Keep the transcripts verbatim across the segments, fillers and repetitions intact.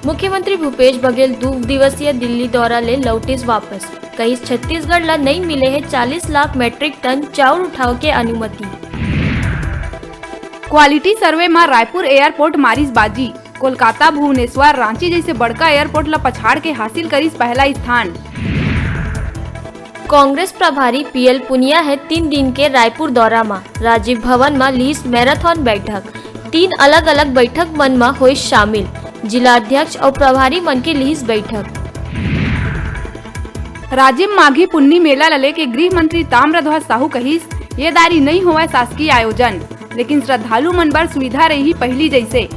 मुख्यमंत्री भूपेश बघेल दू दिवसीय दिल्ली दौरा ले लौटिस वापस, कहिस छत्तीसगढ़ ला नई मिले हे चालीस लाख मीट्रिक टन चाउर उठाव के अनुमति। क्वालिटी सर्वे म रायपुर एयरपोर्ट मारिस बाजी, कोलकाता, भुवनेश्वर, रांची जइसे बड़का एयरपोर्ट ल पछाड़ के हासिल करिस पहला स्थान। कांग्रेस प्रभारी पीएल पुनिया हे तीन दिन के रायपुर दौरा म, राजीव भवन म लीस मैराथन बैठक, तीन अलग-अलग बैठक मन म होइस शामिल, जिला अध्यक्ष अउ प्रभारी मन के लीस बैठक। राजिम माघी पुन्नी मेला ल लेके गृह मंत्री ताम्रध्वज साहू कहिस, ये दारी नइ होवय शासकीय आयोजन, लेकिन श्रद्धालु मन बर सुविधा रही पहिली जइसे।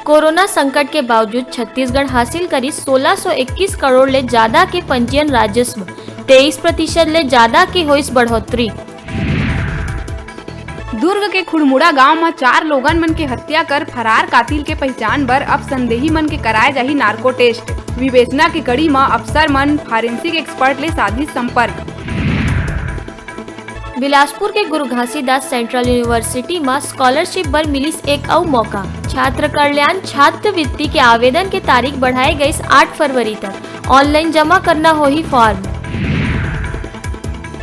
कोरोना संकट के बावजूद छत्तीसगढ़ हासिल करिस सोलह सौ इक्कीस करोड़ ले जादा के पंजीयन राजस्व, तेईस प्रतिशत ले जादा के होइस बढ़ोतरी। दुर्ग के खुड़मुड़ा गांव म चार लोगन मन के हत्या कर फरार कातिल के पहिचान बर अब संदेही मन के कराए जाही नार्को टेस्ट। विवेचना के कड़ी म अफसर मन फॉरेंसिक एक्सपर्ट ले साधिस संपर्क। बिलासपुर के गुरु घासीदास सेंट्रल यूनिवर्सिटी म स्कॉलरशिप बर मिलिस एक अउ मौका। छात्र कल्याण छात्रवृत्ति के आवेदन के तारीख बढ़ाए गइस आठ फरवरी तक। ऑनलाइन जमा करना होही फॉर्म।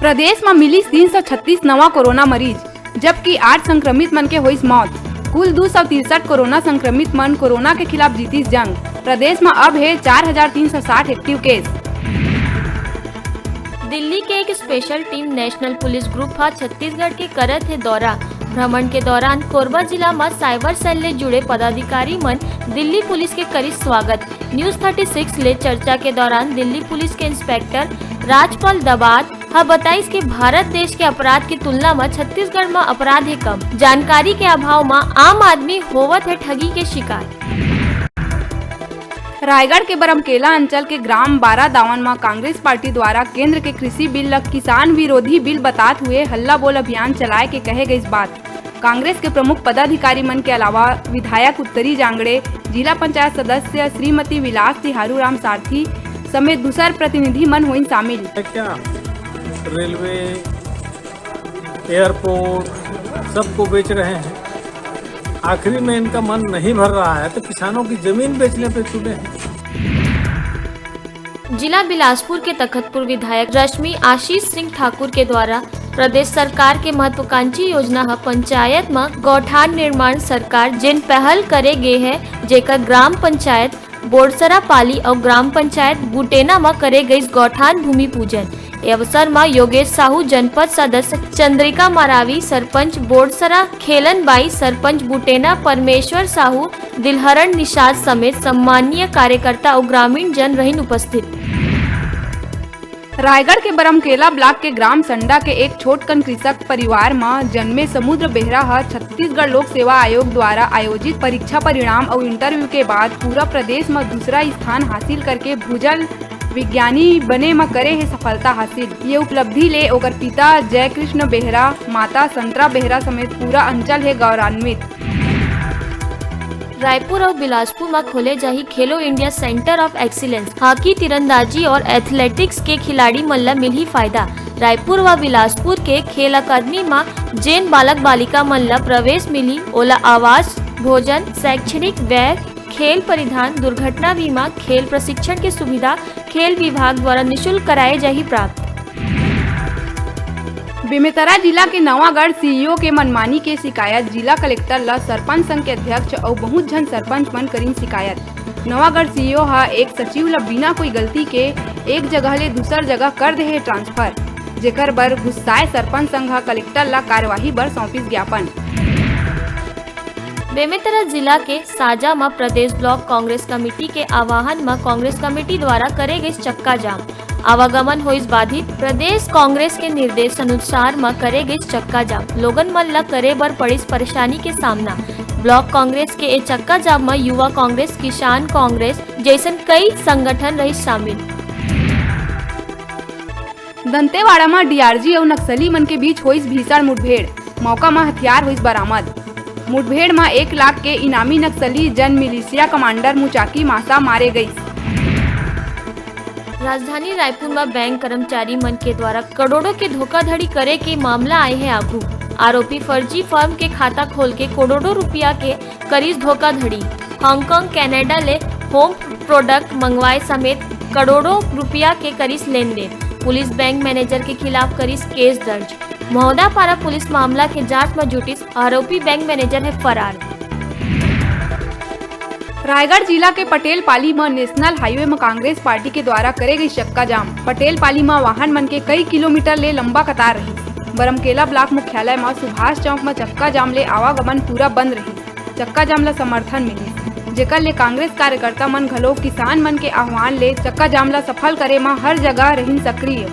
प्रदेश म मिलिस तीन सौ छत्तीस नवा कोरोना मरीज, जबकि आठ संक्रमित मन के होइस मौत। कुल दू सौ तिरसठ कोरोना संक्रमित मन कोरोना के खिलाफ जीतिस जंग। प्रदेश म अब हे चार हजार तीन सौ साठ एक्टिव केस। दिल्ली के एक special team national police group ह छत्तीसगढ़ के करत हे दौरा। भ्रमण के दौरान कोरबा जिला म साइबर सेल ले जुड़े पदाधिकारी मन दिल्ली पुलिस के करिस स्वागत। न्यूज़ थर्टी सिक्स ले चर्चा के दौरान दिल्ली पुलिस के इंस्पेक्टर राजपाल दबात ह बताइस कि भारत देश के अपराध के तुलना म छत्तीसगढ़ म अपराध हे कम। जानकारी के अभाव म आम आदमी होवत हे ठगी के शिकार। रायगढ़ के बरमकेला अंचल के ग्राम बारादावन म कांग्रेस पार्टी द्वारा केंद्र के कृषि बिल ल किसान विरोधी बिल बतात हुए हल्ला बोल अभियान चलाए के कहे गइस बात। कांग्रेस के प्रमुख पदाधिकारी मन के अलावा विधायक उत्तरी जांगड़े, जिला पंचायत सदस्य श्रीमती विलास तिहारू राम सारथी समेत दूसर प्रतिनिधि मन होइन शामिल। क्या रेलवे, एयरपोर्ट सबको बेच रहे हैं, आखिरी में इनका मन नहीं भर रहा है तो किसानों की जमीन बेचने पे तुले हैं। जिला बिलासपुर के तखतपुर विधायक रश्मि आशीष सिंह ठाकुर के द्वारा प्रदेश सरकार के महत्वाकांक्षी योजना ह पंचायत म गौठान निर्माण सरकार जेन पहल करे गे हे, जेकर ग्राम पंचायत बोरसरा पाली अउ ग्राम पंचायत बुटेना म करे गइस गौठान भूमि पूजन। ए अवसर म योगेश साहू, जनपद सदस्य चंद्रिका मरावी, सरपंच बोरसरा खेलन बाई, सरपंच बुटेना परमेश्वर साहू, दिलहरण निषाद समेत सम्माननीय कार्यकर्ता अउ ग्रामीण जन रहिन उपस्थित। रायगढ़ के बरमकेला ब्लॉक के ग्राम संडा के एक छोटकन कृषक परिवार म जन्मे समुद्र बेहरा ह छत्तीसगढ़ लोक सेवा आयोग द्वारा आयोजित परीक्षा परिणाम अउ इंटरव्यू के बाद पूरा प्रदेश म दूसरा स्थान हासिल करके भूजल विज्ञानी बने म करे हे सफलता हासिल। ये उपलब्धि ले ओकर पिता जयकृष्ण बेहरा, माता संतरा बेहरा समेत पूरा अंचल हे गौरवान्वित। रायपुर अउ बिलासपुर म खोले जाही खेलो India centre of excellence. Hockey, तीरंदाजी और एथलेटिक्स के खिलाड़ी मन ल मिलही फायदा। रायपुर व बिलासपुर के खेल अकादमी म जेन बालक बालिका मन ल प्रवेश मिलही, ओला आवास, भोजन, शैक्षणिक व्यय, खेल परिधान, दुर्घटना बीमा, खेल प्रशिक्षण के सुविधा खेल विभाग द्वारा निशुल्क कराए जाही प्राप्त। बेमेतरा जिला के नवागढ़ सीईओ के मनमानी के शिकायत जिला कलेक्टर ल सरपंच संघ के अध्यक्ष अउ बहुत झन सरपंच मन करिन शिकायत। नवागढ़ सीईओ ह एक सचिव ल बिना कोई गलती के एक जगह ले दूसर जगह कर दे हे ट्रांसफर, जेकर बर गुस्साए सरपंच संघ ह कलेक्टर ल कार्यवाही बर सौंपिस ज्ञापन। बेमेतरा जिला के साजा म प्रदेश ब्लॉक कांग्रेस कमेटी के आह्वान म कांग्रेस कमेटी द्वारा करे गइस चक्का जाम। आवागमन होइस बाधित। प्रदेश कांग्रेस के निर्देश अनुसार म करे गइस चक्का जाम। लोगन मन ल करे बर पड़िस परेशानी के सामना। ब्लॉक कांग्रेस के ए चक्का जाम म युवा कांग्रेस, किसान कांग्रेस जइसन कई संगठन रहिस शामिल। दंतेवाड़ा म डीआरजी अउ नक्सली मन के बीच होइस भीषण मुठभेड़। मौका म हथियार होइस बरामद। मुठभेड़ म एक लाख के इनामी नक्सली जन मिलिशिया कमांडर मुचाकी मासा मारे गइस। राजधानी रायपुर म बैंक कर्मचारी मन के द्वारा करोड़ों के धोखाधड़ी करे के मामला आए हे आगू। आरोपी फर्जी फर्म के खाता खोल के करोड़ों रुपया के करिस धोखाधड़ी। हांगकांग, कनाडा ले होम प्रोडक्ट मंगवाए समेत करोड़ों रुपया के करिस लेन देन। पुलिस बैंक मैनेजर के खिलाफ करिस केस दर्ज। महोदापारा पुलिस मामला के जांच म जुटिस, आरोपी बैंक मैनेजर हे फरार। रायगढ़ जिला के पटेल पाली म नेशनल हाईवे म कांग्रेस पार्टी के द्वारा करे गई चक्का जाम। पटेल पाली म वाहन मन के कई किलोमीटर ले लंबा कतार रहिस। बरमकेला ब्लॉक मुख्यालय म सुभाष चौक म चक्का जाम ले आवागमन पूरा बंद रहिस। चक्का जाम ल समर्थन मिलिस, जेकर ले कांग्रेस कार्यकर्ता मन घलो किसान मन के आह्वान ले चक्का जाम ल सफल करे म हर जगह रहिन सक्रिय।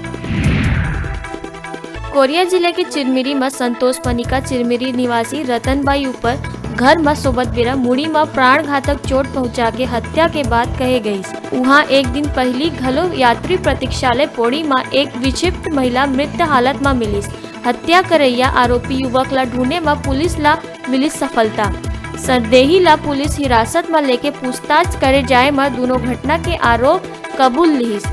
कोरिया जिले के चिरमिरी म संतोष पनिका चिरमिरी निवासी रतन बाई ऊपर घर म सोबत बेरा मुड़ी म प्राण घातक चोट पहुंचा के हत्या के बात कहे गईस। उहां एक दिन पहिली घलो यात्री प्रतीक्षालय पोड़ी म एक विक्षिप्त महिला मृत हालत म मिलिस। हत्या करैया आरोपी युवक ला ढूंढे म पुलिस ला मिलिस सफलता। संदेही ला पुलिस हिरासत म लेके पूछताछ करे जाए म दूनों घटना के आरोप कबूल लिहिस।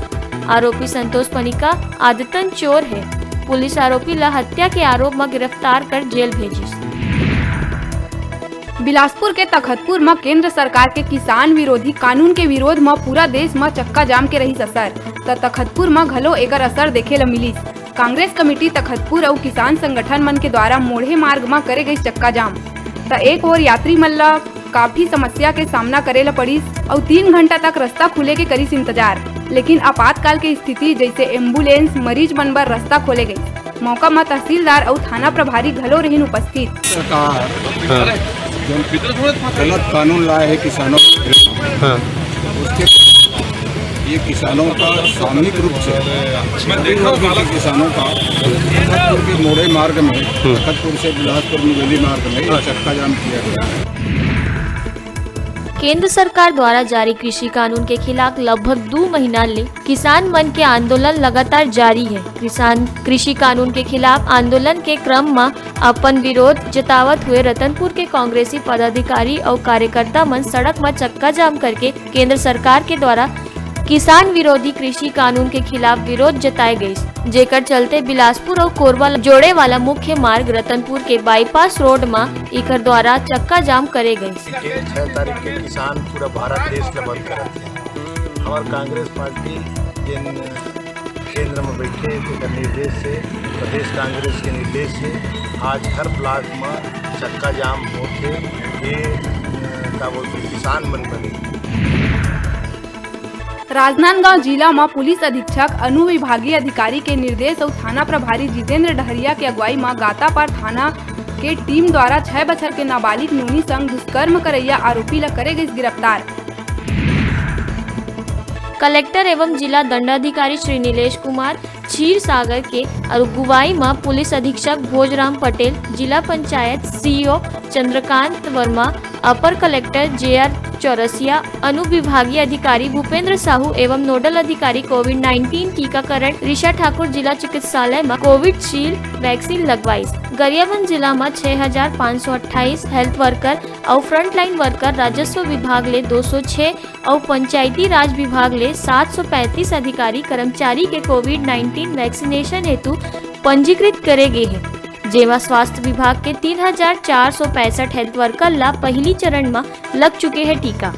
आरोपी संतोष पनिका आदतन चोर हे। पुलिस आरोपी ला हत्या के आरोप म गिरफ्तार कर जेल भेजिस। बिलासपुर के तखतपुर म केंद्र सरकार के किसान विरोधी कानून के विरोध म पूरा देश म चक्का जाम के रहिस असर, त तखतपुर म घलो एकर असर देखे ल मिलिस। कांग्रेस कमेटी तखतपुर अउ किसान संगठन मन के द्वारा मोड़े मार्ग म करे गई चक्का जाम, त एक ओर यात्री मन ल काफी समस्या के सामना करे ल पड़िस अउ तीन घंटा तक रास्ता खुले के करिस इंतजार, लेकिन आपातकाल के स्थिति जैसे एम्बुलेंस, मरीज मन बर रास्ता खोले गई। मौका म तहसीलदार अउ थाना प्रभारी घलो रहिन उपस्थित। सरकार हाँ। जो गलत कानून लाए है किसानों के खिलाफ, हाँ। उसके ये किसानों का सामूहिक रूप से, सामूहिक रूप से किसानों का तखतपुर के मोड़े मार्ग में, हम्म। तखतपुर से बिलासपुर मुंगेली मार्ग में ये चक्का जाम किया गया है। केंद्र सरकार द्वारा जारी कृषि कानून के खिलाफ लगभग दू महीना ले किसान मन के आंदोलन लगातार जारी है। किसान कृषि कानून के खिलाफ आंदोलन के क्रम म अपन विरोध जतावत हुए रतनपुर के कांग्रेसी पदाधिकारी अउ कार्यकर्ता मन सड़क म चक्का जाम करके केंद्र सरकार के द्वारा किसान विरोधी कृषि कानून के खिलाफ विरोध जताए गइस, जेकर चलते बिलासपुर अउ कोरबा ल जोड़े वाला मुख्य मार्ग रतनपुर के बाईपास रोड म इकर द्वारा चक्का जाम करे गइस। के छह तारीख के किसान पूरा भारत देश ल बंद करत हे। हमर कांग्रेस पार्टी जेन केंद्र में बैठे हे, तेकर निर्देश से, प्रदेश कांग्रेस के निर्देश से आज हर ब्लॉक में चक्का जाम होके ये, अ, का बोलते, किसान मन बने। राजनांदगांव जिला म पुलिस अधीक्षक अनुविभागीय अधिकारी के निर्देश अउ थाना प्रभारी जितेंद्र डहरिया के अगुवाई म गातापार थाना के टीम द्वारा छह बछर के नाबालिग नोनी संग दुष्कर्म करैया आरोपी ल करे गइस गिरफ्तार। कलेक्टर एवं जिला दंडाधिकारी श्री नीलेश कुमार क्षीरसागर के अगुवाई म पुलिस अधीक्षक भोजराम पटेल, जिला पंचायत सीईओ चंद्रकांत वर्मा, अपर कलेक्टर जेआर चौरसिया, अनुविभागीय अधिकारी भूपेंद्र साहू एवं नोडल अधिकारी कोविड नाइनटीन टीकाकरण ऋषा ठाकुर जिला चिकित्सालय म कोविशील्ड वैक्सीन लगवाइस। गरियाबंद जिला म छह हजार पाँच सौ अट्ठाईस हेल्थ वर्कर अउ फ्रंटलाइन वर्कर राजस्व विभाग ले दो सौ छह अउ पंचायती राज विभाग ले सात सौ पैंतीस अधिकारी कर्मचारी के कोविड नाइनटीन वैक्सीनेशन हेतु पंजीकृत करे गे हे, जेमा स्वास्थ्य विभाग के तीन हजार चार सौ पैंसठ हेल्थ वर्कर ला पहिली चरण म लग चुके हे टीका।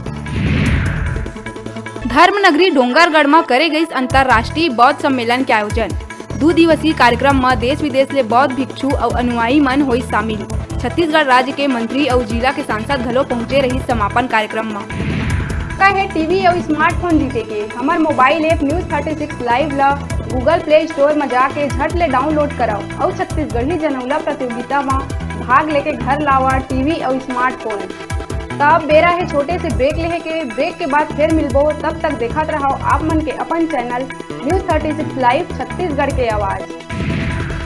धर्मनगरी डोंगरगढ़ म करे गइस अंतर्राष्ट्रीय बौद्ध सम्मेलन के आयोजन। दू दिवसीय कार्यक्रम म देश विदेश ले बौद्ध भिक्षु अउ अनुयायी मन होइस शामिल। छत्तीसगढ़ राज्य के मंत्री अउ जिला के सांसद घलो पहुंचे रहिस समापन कार्यक्रम म। का हे टीवी अउ स्मार्टफोन जीते के? हमर mobile app news thirty six live ल Google Play Store म जाके झट ले डाउनलोड करव अउ छत्तीसगढ़ी जनउला प्रतियोगिता म भाग लेके घर लावा टीवी अउ स्मार्टफोन। त अब बेरा हे छोटे से ब्रेक लेहे के। ब्रेक के बाद फिर मिलबो, तब तक देखत रहव आप मन के अपन channel news thirty six live Chhattisgarh के आवाज़।